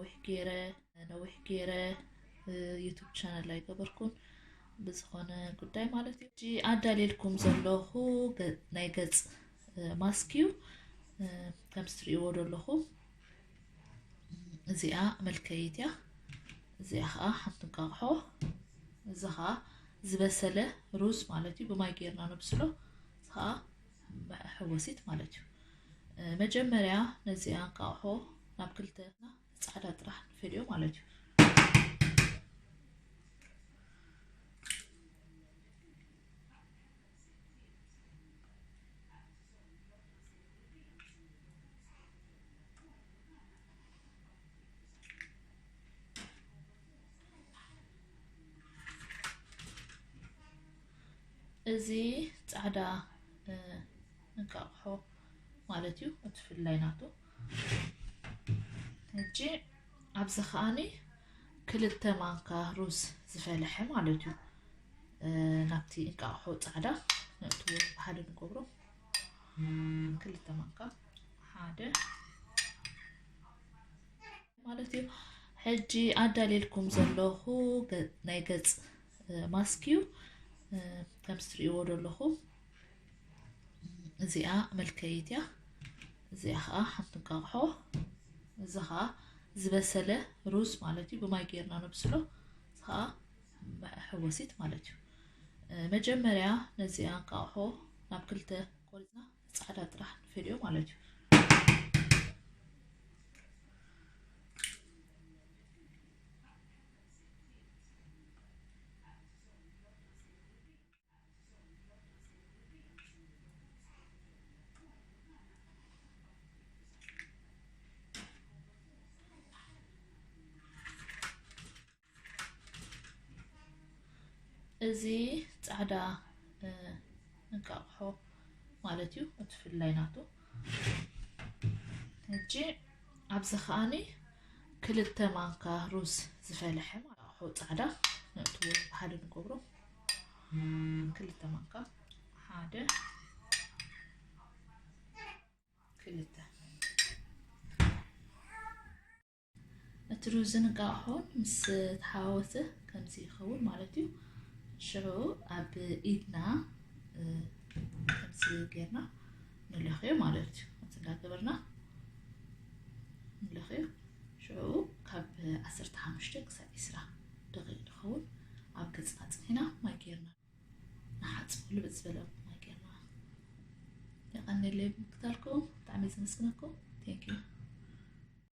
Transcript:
ነዊሕ ገይረ ነዊሕ ገይረ ዩቱብ ቻነል ኣይገበርኩን ብዝኾነ ጉዳይ ማለት እዩ። ሕጂ ኣዳልየልኩም ዘለኹ ገ- ናይ ገፅ ማስክ እዩ። ከምዚ ትሪእዎ ዘለኹም እዚኣ መልከይት እያ። እዚኣ ከዓ ሓንቲ እንቃቕሖ፣ እዚ ከዓ ዝበሰለ ሩዝ ማለት እዩ። ብማይ ጌርና ነብስሎ፣ እዚ ከዓ መሐወሲት ማለት እዩ። መጀመርያ ነዚኣ እንቃቕሖ ናብ ክልተ ፃዕዳ ጥራሕ ንፈልዮ ማለት እዩ። እዚ ፃዕዳ እንቃቕሖ ማለት እዩ፣ እቲ ፍላይ ናቱ። ሕጂ ኣብዚ ከዓኒ ክልተ ማንካ ሩዝ ዝፈለሐ ማለት እዩ። ናብቲ እንቃቕሖ ፃዕዳ ነእትዎ፣ ብሓደ ንገብሮ። ክልተ ማንካ፣ ሓደ ማለት እዩ። ሕጂ ኣዳልየልኩም ዘለኹ ገ- ናይ ገፅ ማስክ እዩ። ከምዚ ትሪእዎ ዘለኹም እዚኣ መልከይት እያ። እዚኣ ከዓ ሓንቲ እንቃቕሖ፣ እዚ ከዓ ዝበሰለ ሩዝ ማለት እዩ። ብማይ ጌርና ነብስሎ፣ እዚ ከዓ መሐወሲት ማለት እዩ። መጀመርያ ነዚኣ እንቃቕሖ ናብ ክልተ ቆሪፅና ፃዕዳ ጥራሕ ንፈልዮ ማለት እዩ። እዚ ፃዕዳ እንቃቕሖ ማለት እዩ፣ እቲ ፍላይ ናቱ። ሕጂ ኣብዚ ከዓኒ ክልተ ማንካ ሩዝ ዝፈለሐ እንቃቕሖ ፃዕዳ ነእትዎ፣ ብሓደ ንገብሮ። ክልተ ማንካ፣ ሓደ፣ ክልተ። እቲ ሩዝን እንቃቕሖን ምስ ተሓዋወሰ ከምዚ ይኸውን ማለት እዩ። ሽዑ ኣብ ኢድና ከምዚ ጌርና ንለኽዮ ማለት እዩ። ከምዚ እንዳገበርና ንለኽዮ። ሽዑ ካብ ዓሰርተ ሓሙሽተ ክሳብ ዕስራ ደቂቕ ዝኸውን ኣብ ገጽና ኣጽኒሕና ማይ ጌርና ንሓጽቦ፣ ልብጥ ዝበለ ማይ ጌርና። የቐንየለይ ብምክታልኩም፣ ብጣዕሚ እየ ዘመስግነኩም። Thank you።